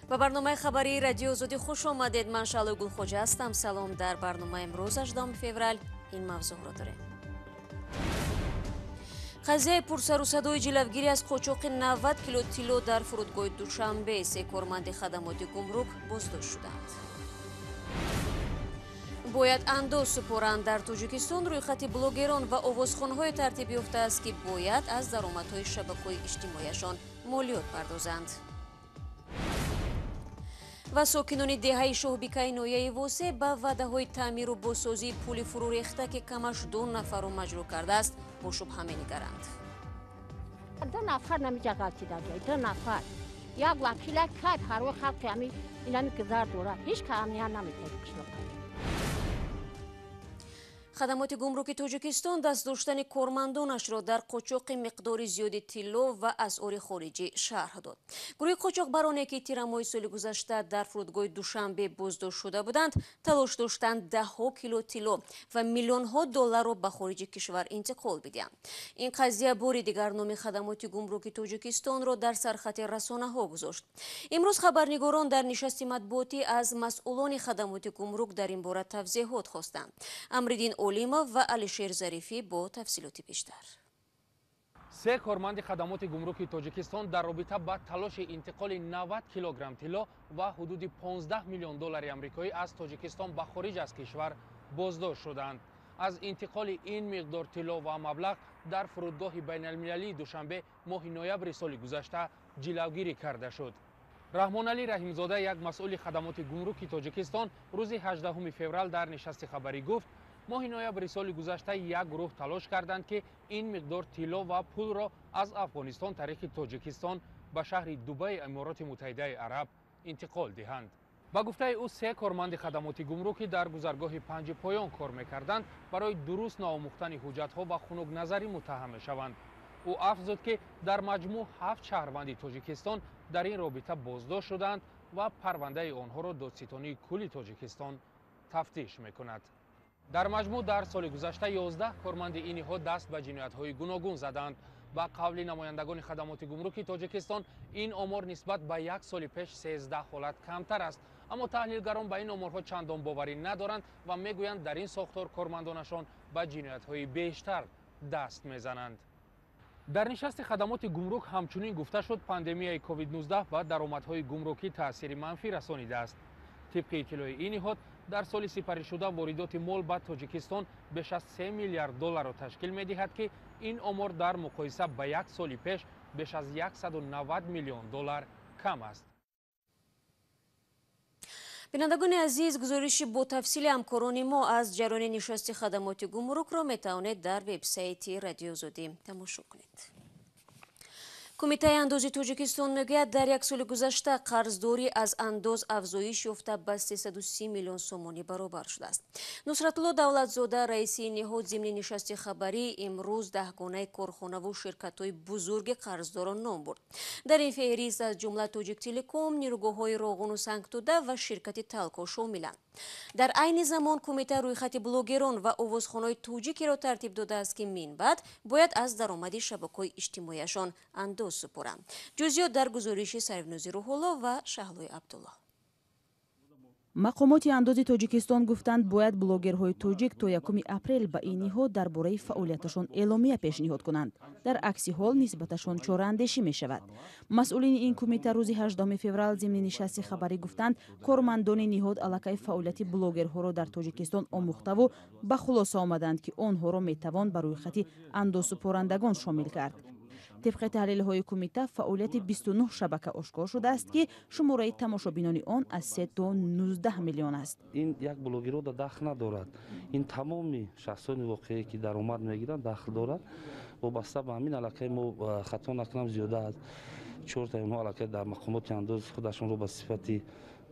Ба барномаи хабарии Радиои Озодӣ хуш омадед. Ман Шаълои Гулхоҷа ҳастам. Салом. Дар барномаи имрӯз, 18 феврал, ин мавзӯъро дорем. Қазияи пурсарусадои ҷилавгирӣ аз қочоқи 90 кило тилло дар фурудгоҳи Душанбе. Се корманди хадамоти гумрук боздошт шуданд. Бояд андоз супоранд. Дар Тоҷикистон рӯйхати блогерон ва овозхонҳое тартиб ёфтааст, ки бояд аз даромадҳои шабакаҳои иҷтимоияшон молиёт пардозанд. Ва сокинони деҳаи Шоҳбикаи ноҳияи Восе ба ваъдаҳои таъмиру бозсозии пули фурӯрехта, ки камаш 2 нафарро маҷрӯҳ кардааст, бо шубҳа менигаранд. 2 нафар намиҷа ғалтидаги, 2 нафар. Як вакила кай парво халқи ҳами инами гузар дорад. Ҳеҷ ка амният наметавад қишлоқ. Хадамоти гумруки Тоҷикистон даст доштани кормандонашро дар қочоқи миқдори зиёди тилло ва асъори хориҷӣ шарҳ дод. Гурӯҳи қочоқбароне, ки тирамоҳи соли гузашта дар фурудгоҳи Душанбе боздошт шуда буданд, талош доштанд даҳҳо кило тилло ва миллионҳо долларро ба хориҷи кишвар интиқол бидиҳанд. Ин қазия бори дигар номи хадамоти гумруки Тоҷикистонро дар сархати расонаҳо гузошт. Имрӯз хабарнигорон дар нишасти матбуотӣ аз масъулони хадамоти гумрук дар ин бора тавзеҳот хостанд. Амриддин Олимов ва Алишер Зарифӣ бо тафсилоти бештар. Се корманди хадамоти гумруки Тоҷикистон дар робита ба талоши интиқоли 90 килограмм тилло ва ҳудуди 15 миллион доллари амрикоӣ аз Тоҷикистон ба хориҷ аз кишвар боздошт шуданд. Аз интиқоли ин миқдор тилло ва маблағ дар фурудгоҳи байналмилалии Душанбе моҳи ноябри соли гузашта ҷилавгирӣ карда шуд. Раҳмоналӣ Раҳимзода, як масъули хадамоти гумруки Тоҷикистон, рӯзи 18 феврал дар нишасти хабарӣ гуфт, моҳи ноябри соли гузашта як гурӯҳ талош карданд, ки ин миқдор тилло ва пулро аз Афғонистон тариқи Тоҷикистон ба шаҳри Дубаи Амороти Муттаҳидаи Араб интиқол диҳанд. Ба гуфтаи ӯ, се корманди хадамоти гумрукӣ дар гузаргоҳи панҷи поён кор мекарданд, барои дуруст наомӯхтани ҳуҷҷатҳо ва хунукназарӣ муттаҳам мешаванд. Ӯ афзуд, ки дар маҷмӯъ 7 шаҳрванди Тоҷикистон дар ин робита боздошт шуданд ва парвандаи онҳоро додситонии кулли Тоҷикистон тафтиш мекунад. Дар маҷмӯъ дар соли гузашта 11 корманди ин ниҳод даст ба ҷиноятҳои гуногун заданд. Ба қавли намояндагони хадамоти гумруки Тоҷикистон, ин омор нисбат ба як соли пеш 13 ҳолат камтар аст. Аммо таҳлилгарон ба ин оморҳо чандон боварӣ надоранд ва мегӯянд, дар ин сохтор кормандонашон ба ҷиноятҳои бештар даст мезананд. Дар нишасти хадамоти гумрук ҳамчунин гуфта шуд, пандемияи COVID-19 ба даромадҳои гумрукӣ таъсири манфӣ расонидааст. Тибқи иттилои ин ниҳод, дар соли сипаришуда воридоти мол ба Тоҷикистон беш аз 3 миллиард долларро ташкил медиҳад, ки ин омор дар муқоиса ба як соли пеш беш аз 190 миллион доллар кам аст. Бинандагони азиз, гузориши бо тафсили ҳамкорони мо аз ҷараёни нишасти хадамоти гумрукро метавонед дар вебсайти Радиои Озодӣ тамошо кунед. Кумитаи андози Тоҷикистон мегӯяд, дар як соли гузашта қарздорӣ аз андоз афзоиш ёфта ба 330 миллион сомонӣ баробар шудааст. Нусратулло Давлатзода, раиси ин ниҳод, зимни нишасти хабарӣ имрӯз даҳгонаи корхонаву ширкатҳои бузурги қарздорон ном бурд. Дар ин феҳрист аз ҷумла Тоҷиктелеком, нерӯгоҳҳои Роғуну Сангтуда ва ширкати Талко шомиланд. Дар айни замон кумита рӯйхати блогерон ва овозхонҳои тоҷикиро тартиб додааст, ки минбаъд бояд аз даромади шабакаҳои иҷтимоияшон андоз супоранд. Ҷузъиёт дар гузориши Сарвнози Рӯҳулло ва Шаҳлои Абдулло. Мақомоти андози Тоҷикистон гуфтанд, бояд блогерҳои тоҷик то 1 апрел ба ин ниҳод дар бораи фаъолияташон эъломия пешниҳод кунанд. Дар акси ҳол нисбаташон чораандешӣ мешавад. Масъулини ин кумита рӯзи 18 феврал зимни нишасти хабарӣ гуфтанд, кормандони ниҳод аллакай фаъолияти блогерҳоро дар Тоҷикистон омӯхтаву ба хулоса омаданд, ки онҳоро метавон ба рӯйхати андозсупорандагон шомил кард. Тибқи таҳлилҳои кумита, фаъолияти 29 шабака ошкор шудааст, ки шумораи тамошобинони он аз 3 то 19 миллион аст. Ин як блогерро дахл надорад. Ин тамоми шахсони воқеие, ки даромад мегиранд, дахл дорад. Вобаста ба ҳамин аллакай мо, хато накунам, зиёда аз 4таи онҳо аллакай дар мақомоти андоз худашонро ба сифати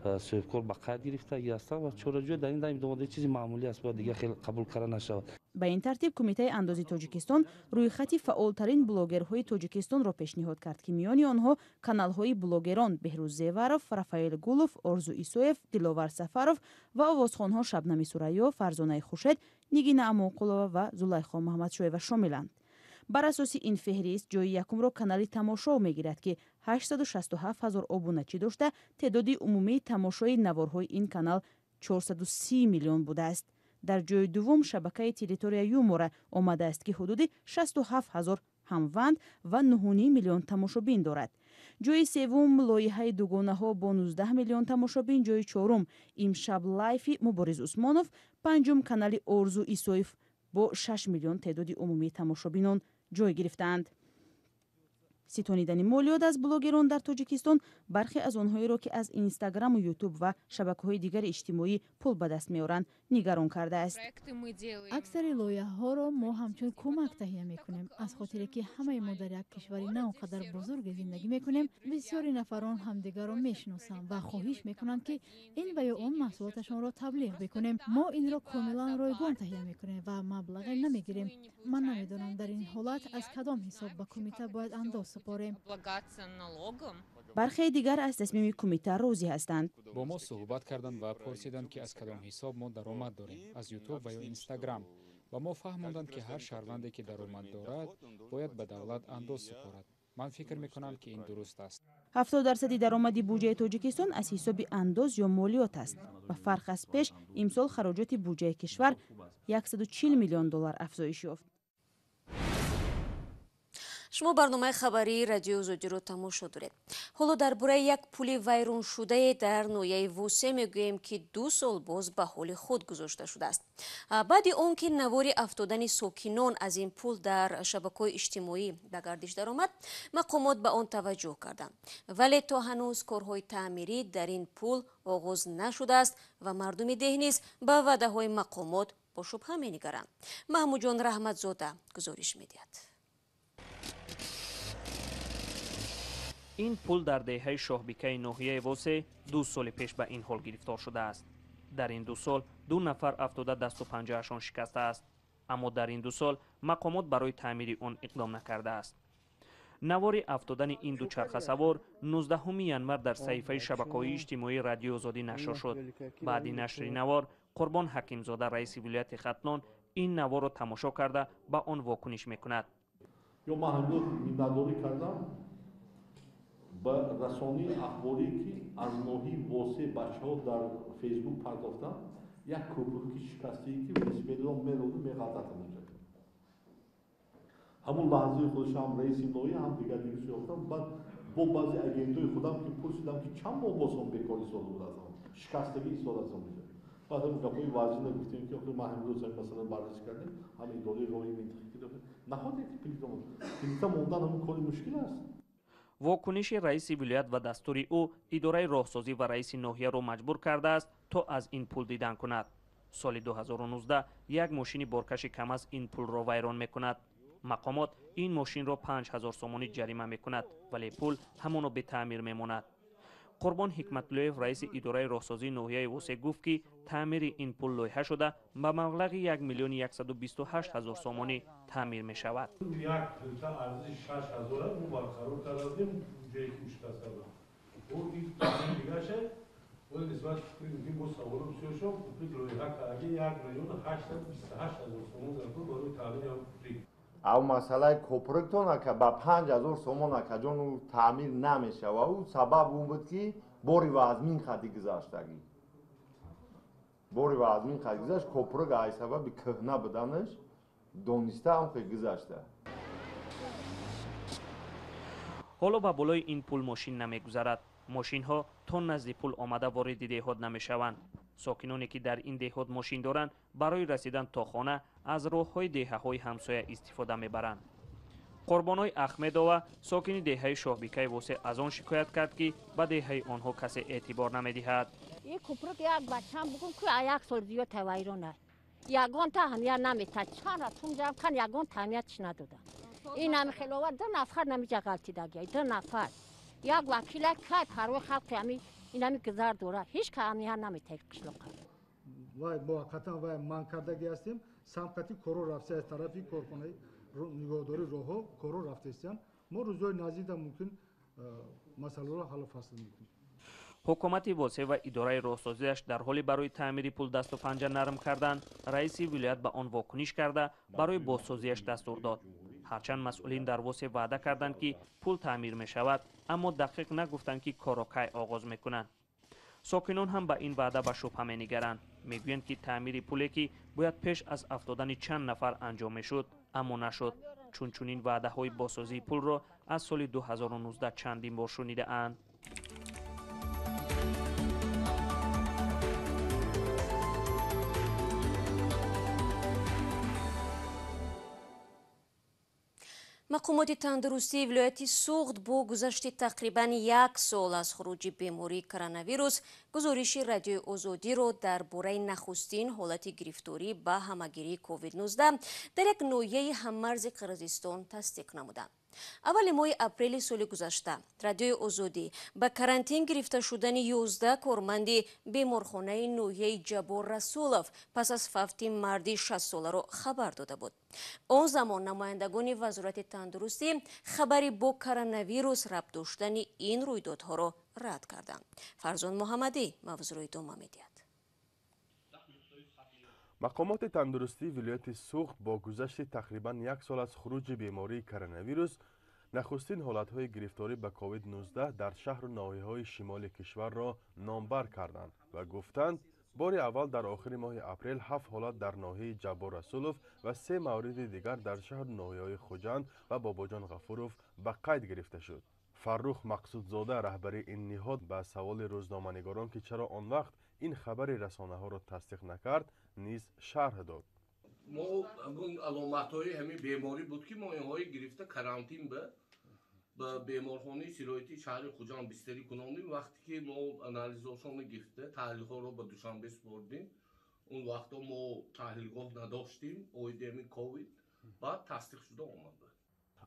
соҳибкор ба қайд гирифтагӣ ҳастанд ва чораҷӯя дар ин дам идома, чизи маъмулӣ аст, бояд дигар хеле қабул карда нашавад. Ба ин тартиб, Кумитаи андози Тоҷикистон рӯйхати фаъолтарин блогерҳои Тоҷикистонро пешниҳод кард, ки миёни онҳо каналҳои блогерон Беҳрӯз Зеваров, Рафаэл Гулов, Орзу Исоев, Диловар Сафаров ва овозхонҳо Шабнами Сурайё, Фарзонаи Хуршед, Нигина Амонқулова ва Зулайхо Маҳмадшоева шомиланд. Бар асоси ин феҳрист ҷои якумро канали Тамошо мегирад, ки 867 ҳазор обуначӣ дошта, теъдоди умумии тамошои наворҳои ин канал 430 миллион будааст. Дар ҷои дуввум шабакаи Территория Юмора омадааст, ки ҳудуди 67 ҳазор ҳамванд ва 9,5 миллион тамошобин дорад. Ҷои севум лоиҳаи Дугонаҳо бо 19 миллион тамошобин, ҷои чорум Имшаб лайфи Мубориз Усмонов, панҷум канали Орзу Исоев бо 6 миллион теъдоди умумии тамошобинон ҷой гирифтаанд. Ситонидани молиёт аз блогерон дар Тоҷикистон бархе аз онҳоеро, ки аз Инстаграму Ютуб ва шабакаҳои дигари иҷтимоӣ пул ба даст меоранд, нигарон кардааст. Аксари лоиҳаҳоро мо ҳамчун кӯмак таҳия мекунем. Аз хотире ки ҳамаи мо дар як кишвари на он қадар бузурге зиндагӣ мекунем, бисёри нафарон ҳамдигарро мешиносанд ва хоҳиш мекунанд, ки ин ва ё он маҳсулоташонро таблиғ бикунем. Мо инро комилан ройгон таҳия мекунем ва маблағе намегирем. Ман намедонам, дар ин ҳолат аз кадом ҳисоб ба кумита бояд андоз супорем. Бархеи дигар аз тасмими кумита розӣ ҳастанд. Бо мо суҳбат карданд ва пурсиданд, ки аз кадом ҳисоб мо даромад дорем, аз Ютуб ва ё Инстаграм. Ба мо фаҳмонданд, ки ҳар шаҳрванде, ки даромад дорад, бояд ба давлат андоз супорад. Ман фикр мекунам, ки ин дуруст аст. 70% даромади буҷаи Тоҷикистон аз ҳисоби андоз ё молиёт аст. Ба фарқ аз пеш, имсол хароҷоти буҷаи кишвар 140 миллион доллар афзоиш ёфт. Шумо барномаи хабарии Радиои Озодиро тамошо доред. Ҳоло дар бораи як пули вайроншудае дар ноҳияи Восе мегӯем, ки 2 сол боз ба ҳоли худ гузошта шудааст. Баъди он ки навори афтодани сокинон аз ин пул дар шабакаҳои иҷтимоӣ ба гардиш даромад, мақомот ба он таваҷҷӯҳ карданд. Вале то ҳанӯз корҳои таъмирӣ дар ин пул оғоз нашудааст ва мардуми деҳ низ ба ваъдаҳои мақомот бо шубҳа менигаранд. Маҳмудҷон Раҳматзода гузориш медиҳад. Ин пул дар деҳаи Шоҳбикаи ноҳияи Восе 2 соли пеш ба ин ҳол гирифтор шудааст. Дар ин 2 сол 2 нафар афтода дасту панҷаашон шикастааст. Аммо дар ин 2 сол мақомот барои таъмири он иқдом накардааст. Навори афтодани ин дучархасавор 19 январ дар саҳифаи шабакаҳои иҷтимоии Радиои Озодӣ нашр шуд. Баъди нашри навор Қурбон Ҳакимзода, раиси вилояти Хатлон, ин наворро тамошо карда ба он вокуниш мекунад. Ё ман ҳамин миннатдорӣ кардам ба расонаи ахборӣ, ки аз ноҳияи Восе бачаҳо дар Фейсбук пардохтанд, як кӯпруки шикастае, ки велосипедро мероду меғалтад ҳамонҷо. Ҳамон лаҳзаи худаш ҳам раиси ноҳия, ҳам дигар дигар ёфтам. Баъд бо баъзе агентҳои худам ки пурсидам, ки чанд моҳ боз он бекор истода буд, аз он шикастагӣ истода аз он меҷо. Баъд ҳам гапҳои вазина гуфтем, ки охир ман ҳамрӯз ҳамин масъала баррасӣ кардем, ҳам идораи роҳи минтақаӣ нахоҳед ки плита мондан ҳамон кори мушкил аст. Вокуниши раиси вилоят ва дастури ӯ идораи роҳсозӣ ва раиси ноҳияро маҷбур кардааст, то аз ин пул дидан кунад. Соли 2019 як мошини боркаши КамАЗ ин пулро вайрон мекунад. Мақомот ин мошинро 5000 сомонӣ ҷарима мекунад, вале пул ҳамоно бетаъмир мемонад. Қурбон Ҳикматуллоев, раиси идораи роҳсозии ноҳияи Восе, гуфт, ки таъмири ин пул лоиҳа шуда ба маблағи 1 128 000 сомонӣ таъмир мешавад. Як плита арзиши 6000 мо барқарор кардем, ҷое ки шикаста буд. Ин таъмир дигаша боз нисбат мумкин боз саволо бисёр шуд, куприк лоиҳа кардаги 1 828 000 сомон заркор барои таъмири ҳам куприк. Ав масъалаи копруктон ака ба 5000 сомон акаҷон ӯ таъмир намешава. Ӯ сабаб он буд, ки бори вазмин қади гузаштагӣ. Бори вазмин қади гузашт, копрук ай сабаби кӯҳна буданаш дониста ҳам хе гузашта. Ҳоло ба болои ин пул мошин намегузарад. Мошинҳо то назди пул омада вориди деҳот намешаванд. Сокиноне, ки дар ин деҳот мошин доранд, барои расидан то хона аз роҳҳои деҳаҳои ҳамсоя истифода мебаранд. Қурбоной Ахмедова, сокини деҳаи Шоҳбикаи Восе, аз он шикоят кард, ки ба деҳаи онҳо касе эътибор намедиҳад. Ин купрук як бачам бугум, ки як сол зиёд вайрон аст. Ягон таҳамият наметад. Чанд ратум ҷамъ кан, ягон таҳамиятш надода. Ин ҳами хеловар 2 нафар намиҷа ғалтидаги, 2 нафар. Як вакила кай парвои халқи ҳами ин ҳами гузар дорад. Ҳеҷ ка аҳамият наметад қишлоқа. Вай муваққатан вай манъ кардагӣ ҳастем. Самқати коро рафта аз тарафи корхонаи нигоҳдории роҳҳо коро рафтаистанд. Мо рӯзҳои наздикда мумкин масъаларо ҳаллу фасл мекунем. Ҳукумати Восе ва идораи роҳсозиаш дар ҳоли барои таъмири пул дасту панҷа нарм кардан, раиси вилоят ба он вокуниш карда барои бозсозиаш дастур дод. Ҳарчанд масъулин дар Восе ваъда карданд, ки пул таъмир мешавад, аммо дақиқ нагуфтанд, ки корро кай оғоз мекунанд. Сокинон ҳам ба ин ваъда ба шубҳа менигаранд. Мегӯянд, ки таъмири пуле, ки бояд пеш аз афтодани чанд нафар анҷом мешуд, аммо нашуд, чун чунин ваъдаҳои босозии пулро аз соли 2019 чандин бор шунидаанд. Мақомоти тандурустии вилояти Суғд бо гузашти тақрибан як сол аз хуруҷи бемории коронавирус гузориши Радиои Озодиро дар бораи нахустин ҳолати гирифторӣ ба ҳамагирии COVID-19 дар як ноҳияи ҳаммарзи Қирғизистон тасдиқ намуданд. Аввали моҳи апрели соли гузашта Радиои Озодӣ ба карантин гирифта шудани 11 корманди беморхонаи ноҳияи Ҷаббор Расулов пас аз фавти марди 60-соларо хабар дода буд. Он замон намояндагони Вазорати тандурустӣ хабари бо коронавирус рабт доштани ин рӯйдодҳоро рад карданд. Фарзон Муҳаммадӣ мавзӯъро идома медиҳад. Мақомоти тандурустии вилояти Суғд бо гузашти тақрибан як сол аз хуруҷи бемории коронавирус нахустин ҳолатҳои гирифторӣ ба COVID-19 дар шаҳру ноҳияҳои шимоли кишварро номбар карданд ва гуфтанд, бори аввал дар охири моҳи апрел 7 ҳолат дар ноҳияи Ҷаббор Расулов ва 3 мавриди дигар дар шаҳру ноҳияҳои Хуҷанд ва Бобоҷон Ғафуров ба қайд гирифта шуд. Фаррух Мақсудзода, раҳбари ин ниҳод, ба саволи рӯзноманигорон, ки чаро он вақт ин хабари расонаҳоро тасдиқ накард, низ шарҳ дод. Мо аломатҳои ҳамин беморӣ буд, ки мо инҳои гирифта карантин ба беморхонаи сироятии шаҳри Хуҷанд бистарӣ кунондем. Вақте ки мо анализҳошонро гирифта таҳлилҳоро ба Душанбе супордем, он вақто мо таҳлилгоҳ надоштем оиди ҳамин ковид, баъд тасдиқ шуда омад.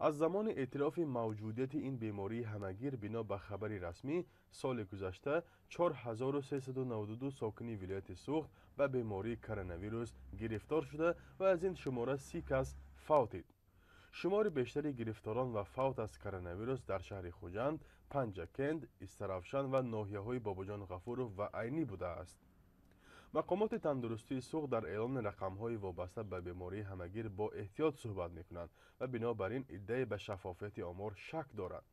Аз замони эътирофи мавҷудияти ин бемории ҳамагир бино ба хабари расмӣ, соли гузашта 4392 сокини вилояти Суғд ба бемории коронавирус гирифтор шуда ва аз ин шумора 30 кас фавтид. Шумори бештари гирифторон ва фавт аз коронавирус дар шаҳри Хуҷанд, Панҷакент, Истаравшан ва ноҳияҳои Бобоҷон Ғафуров ва Айнӣ будааст. Мақомоти тандурустии Суғд дар эълони рақамҳои вобаста ба бемории ҳамагир бо эҳтиёт суҳбат мекунанд ва бинобар ин иддаи ба шаффофияти омор шак доранд.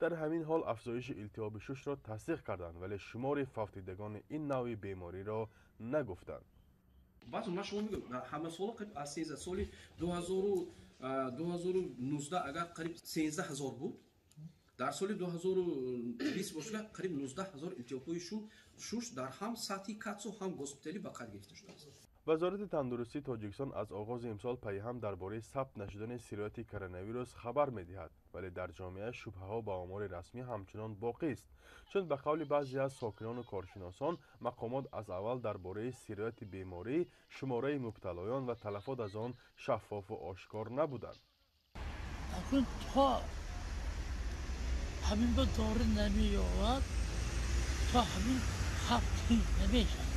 Дар ҳамин ҳол афзоиши илтиҳоби шушро тасдиқ карданд, вале шумори фавтидагони ин навъи бемориро нагуфтанд. Баъзан ман шумо мегӯям, ҳама сола қариб аз 13 соли 2019 агар қариб 13 ҳазор буд, дар соли 2020 бошад қариб 19 ҳазор илтиҳобҳои шуш дар ҳам сатҳи КАЦу ҳам госпиталӣ ба қайд гирифта шудааст. Вазорати тандурустии Тоҷикистон аз оғози имсол пайҳам дар бораи сабт нашудани сирояти коронавирус хабар медиҳад, вале дар ҷомеа шубҳаҳо ба омори расмӣ ҳамчунон боқист, чун ба қавли баъзе аз сокинону коршиносон мақомот аз аввал дар бораи сирояти беморӣ, шумораи мубталоён ва талафот аз он шаффофу ошкор набуданд. То ҳамин ба дору намеёбад, то ҳамин хавф намешавад.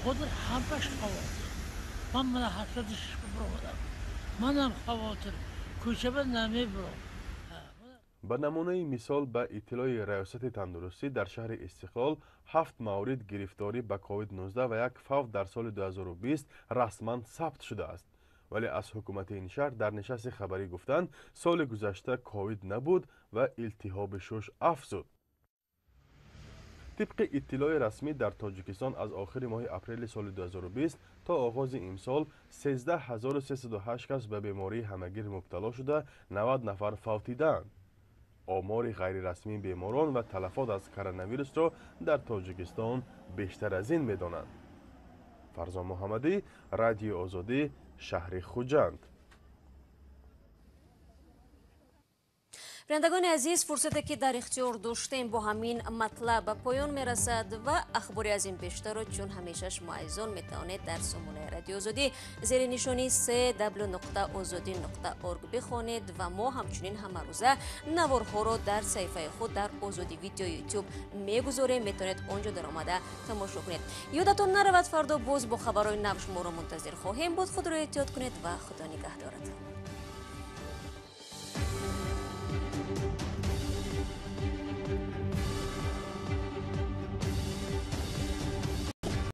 Ҳозир ҳамаш хавотир. Ман мана 86 баромадам, манам хавотир, кӯчаба намебаром. Ба намунаи мисол, ба иттилои Раёсати тандурустӣ дар шаҳри Истиқлол 7 маврид гирифторӣ ба COVID-19 ва як фавт дар соли 2020 расман сабт шудааст. Вале аз ҳукумати ин шаҳр дар нишасти хабарӣ гуфтанд, соли гузашта ковид набуд ва илтиҳоби шуш афзуд. Тибқи иттилои расмӣ дар Тоҷикистон аз охири моҳи апрели соли 2020 то оғози имсол 13308 кас ба бемории ҳамагир мубтало шуда, 90 нафар фавтидаанд. Омори ғайрирасмии беморон ва талафот аз коронавирусро дар Тоҷикистон бештар аз ин медонанд. Фарзон Муҳаммадӣ, Радиои Озодӣ, шаҳри Хуҷанд. Бинандагони азиз, фурсате ки дар ихтиёр доштем бо ҳамин матлаб ба поён мерасад ва ахбори аз ин бештарро чун ҳамеша шумо азизон метавонед дар сомонаи Радиои Озодӣ зери нишони cw.ozodi.org бихонед ва мо ҳамчунин ҳамарӯза наворҳоро дар саҳифаи худ дар Озодӣ видео ютуб мегузорем. Метавонед он ҷо даромада тамошо кунед. Ёдатон наравад, фардо боз бо хабарҳои нав шуморо мунтазир хоҳем буд. Худро эҳтиёт кунед ва Худо нигаҳдоратон.